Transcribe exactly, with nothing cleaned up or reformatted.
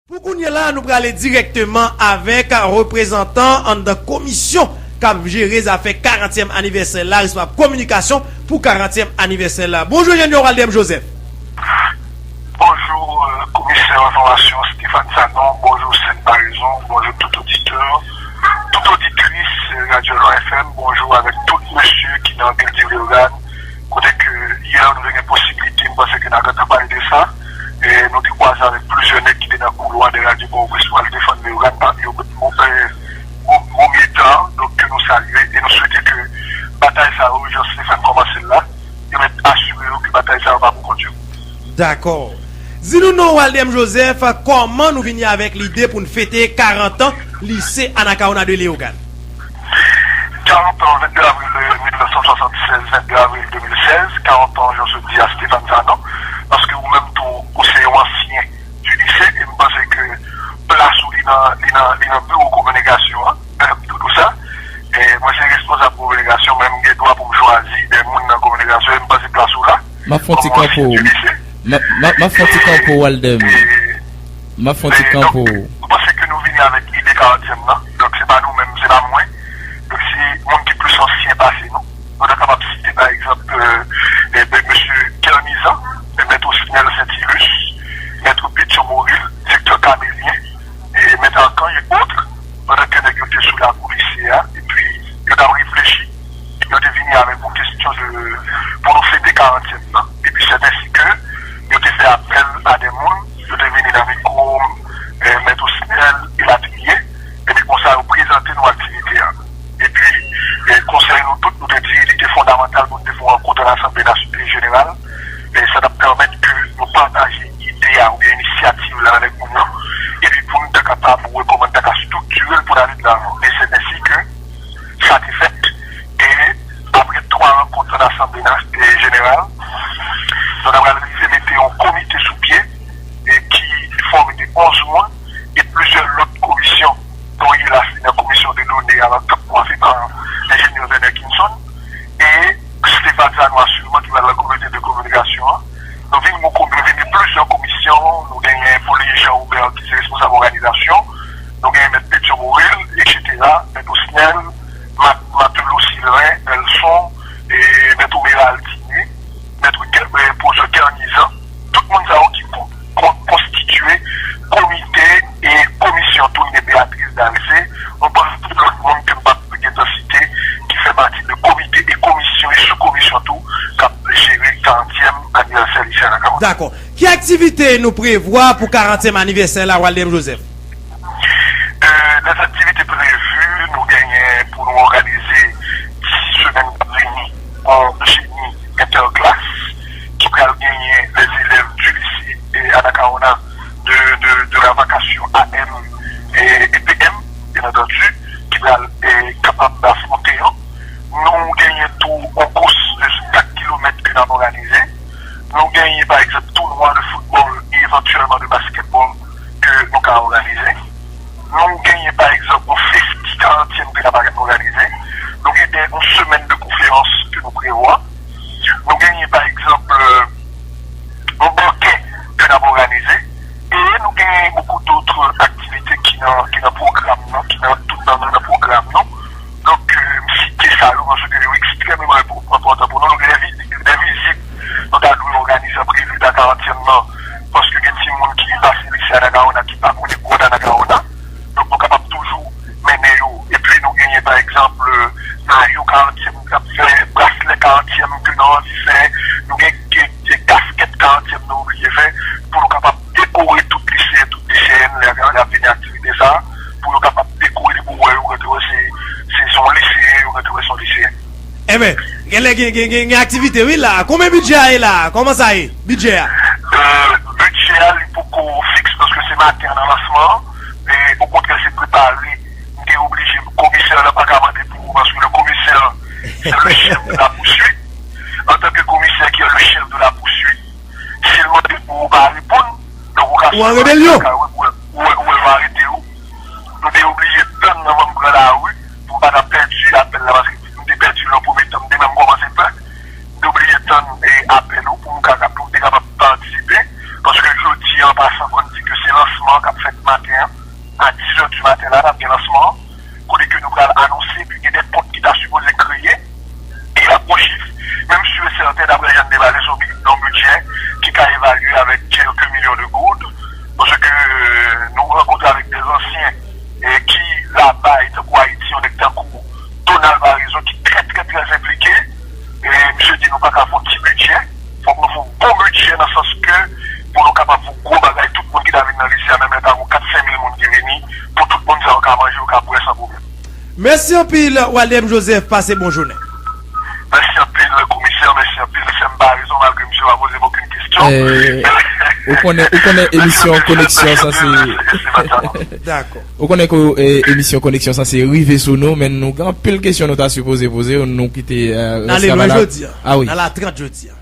Pou kounye la, nou prale dirèkteman avèk reprezantan anndan komisyon k ap jere zafè karantyèm anivèsè la, responsab kominikasyon pou karantyèm anivèsè la. Bonjou, Junior Waldem Joseph. Bonjou, komisè enfòmasyon Stéphane Sanon. Bonjou, Sèn Parezon. Bonjou, tout oditè, tout oditris Radyo Lò F M. Bonjou avèk tout mesye ki nan vil Leyogàn. Kote ke yè nou te gen posibilite, m panse ke n a gentan pale de sa. E nou te kwaze avèk plizyè nèg ki te nan koulwa de radyo Pòtoprens pou al defann Leyogàn, pami yo Mo- eh, Mo- Momye Tan, donk ke nou salye e nou swete ke batay sa yo, jan Stéphane kòmanse l la, yo mèt asire yo ke batay sa yo pa pou kont yo. Dakò. Di nou non, Waldem Joseph, kòman nou vini avèk lide pou n fete karant an Lise Anacaona de Leyogàn? Karant an, vennde avril mil nèf san swasannsèz, vennde avril de mil sèz, karant an, jan w sot di a, Stéphane Sanon, paske ou menm tou, ou se yon ansyen di lise, e m panse ke plas ou li nan, li nan, li nan biwo kominikasyon an, m tou di w sa. E mwen se responsab kominikasyon, men m gen dwa pou m chwazi de moun nan kominikasyon, e m panse plas ou la. M ap fè yon ti kanpo. M ap fè yon ti kanpo, Waldem. M ap fè yon ti kanpo. M panse ke nou vini avèk ide karantyèm nan. Donk, se pa nou menm, se pa mwen. Donk, se moun ki plis ansyen pase nou. Nou ta kapab site, pa egzanp, e, e, ben, mesye Kernizan, e, mèt Osnel Saintilus, mèt Pétion Moril, direktè Kamelyen, e, mèt Arkan, e, ot, pandan ke nèg yo te sou lakou lise a, epi yo t ap reflechi, yo te vini avèk yon kesyon de, pou nou fete karantyèm nan. Epi sèt ensi ke yo te fè apèl a de moun, yo te vini nan mikwo, e, mèt Osnel, elatriye, epi konsa yo prezante nou aktivite a. Epi, e, konsèy nou tout, nou te di li te fondamantal pou n te fè yon rankont an asanble nas- jeneral, e sa t ap pèmèt ke nou pataje ide a oubyen inisyativ la avèk moun yo, epi pou n ta kapab wè kòman n ta ka estriktire l pou n ale de lavan. E se ensi ke sa te fèt, e apre twa rankont an asanble nas- e jeneral, nou ta pral rive mete yon komite sou pye, e ki fòme de onz moun, e plizyè lòt komisyon, dont Yelas li nan komisyon de done a, k ap koumanse pa enjenyè Verner Kinson, e Stéphane Sanon asirman ki pral nan komite de kominikasyon an. Nou vin, nou vin gen plizyè komisyon, nou genyen pou li Jean Robert ki se responsab òganizasyon, nou genyen mèt Pétion Moril, etsetera, mèt Osnel, Mat- Matelot Sylvain, Nelson, e mèt Omerald Diné, mèt Ke- e, pwofesè Kernizan, tout moun sa yo ki kon- kon- konstitye komite e komisyon tou, gen Béatrice Darcé, yon pakèt lòt moun ke m p ap gentan site, ki fè pati de komite e komisyon e sou komisyon tou k ap jere karantyèm anivèsè lise Anacaona. Dakò. Ki aktivite nou prevwa pou karantyèm anivèsè la, Waldem Joseph? E, lèzaktivite previ, nou genyen pou nou òganize semèn k ap vini yon jeni entèklas ki pral genyen lèzelèv di lise, e, Anacaona de, de, de la vakasyon A M e, e P M, byen antandi, ki pral, e, kapab afwonte yo. Nou genyen tou yon kous de kat kilomèt ke n ap òganize. Nou genyen, pa egzanp, tounwa de foutbòl e evantyèlman de baskètbòl ke nou ka òganize. Nou genyen, pa egzanp, yon festi karantyèm ke n ap òganize. Nou genyen yon semèn de konferans ke nou prevwa. Nou genyen, pa egzanp, yon bankè ke n ap òganize. E nou genyen beaucoup d'autres activités ki nan, ki nan pwogram nou, ki nan tout nan, nan pwogram nou. Donk, e, m site sa yo paske yo ekstrèmeman enpò- enpòtan pou nou. Nou gen de vizit, de vizit nou ta dwe òganize an previzyon karantyèm nan, paske gen timoun ki pase lise Anacaona ki pa konnen kòd Anacaona. Donk, nou kapab toujou mennen yo. Epi, nou genyen, pa egzanp, mayo karantyèm nou t ap fè, braslè karantyèm ke nou anvi fè, nou gen, gen, gen kaskèt karantyèm nou oblije fè, pou nou kapab dekore tout liseyen, tout liseyèn, lè y ap vini aktivite sa a, pou yo kapab dekore li pou wè yo, kote wè se, se, se yon liseyen, yo kote wè se yon liseyen. Enben, genlè gen, gen, gen, gen aktivite wi la. Konbyen bidjè a ye la? Kòman sa ye? Bidjè a? Bidjè a, li poko fiks paske se maten an nan lansman an. E okontrè, se prepare. M te oblije, komisè la pa ka mande pou ou paske le commissaire c'est le chef de la poursuite. Antanke komisè ki le chef de la poursuite, si l mande pou ou pa reponn, donk ou ka swiv anrebelyon. Ou wè, ou wè yo arete ou. Nou te oblije tann nan manm gran lari pou m pa ta pèdi apèl la, paske m te pèdi l nan premye tan, m te menm kòmanse pè. M te oblije tann, e, apèl ou pou m ka, pou m te kapab patisipe, paske jodi a, an pasan, fò n di ke se lansman k ap fèt maten an, a dis è di maten la, n ap gen lansman an, kote ke nou pral anonse ke gen de pòt ki ta sipoze kreye, e y ap gon chif, menm si e sèten, daprè Jeanne Desvalaiseau, yon bidjè ki ka evalye avèk kèlke milyon de goud, paske nou rankontre avèk de zansyen e ki labay, tankou Ayiti, yon nèg tankou Donald Paraison, ki trè, trè, trè enplike. E misye di nou pa ka fè yon ti bidjè, fòk nou fè yon bon bidjè nan sans ke pou nou kapab fè yon gwo bagay, tout moun ki ta vin nan lise a, menm lè ta gon kat, senk mil moun ki vini, pou tout moun sa yo ka manje, yo ka bwè san pwoblèm. Mèsi anpil, Walem Joseph, pase bon jounen. Mèsi anpil, komisè, mèsi anpil, sè m pa rezon, malgre misye pa poze m okenn kesyon. Eh, ou konnen, ou konnen emisyon koneksyon sa se. Mèsi, mèsi, mèsi, mèsi. Ou konnen ke eh, emisyon koneksyon sa se rive sou nou, men nou gen anpil kesyon nou ta sipoze poze, nou kite eh, N ale lwen jodi a. Ah oui. N ale a trant jodi a.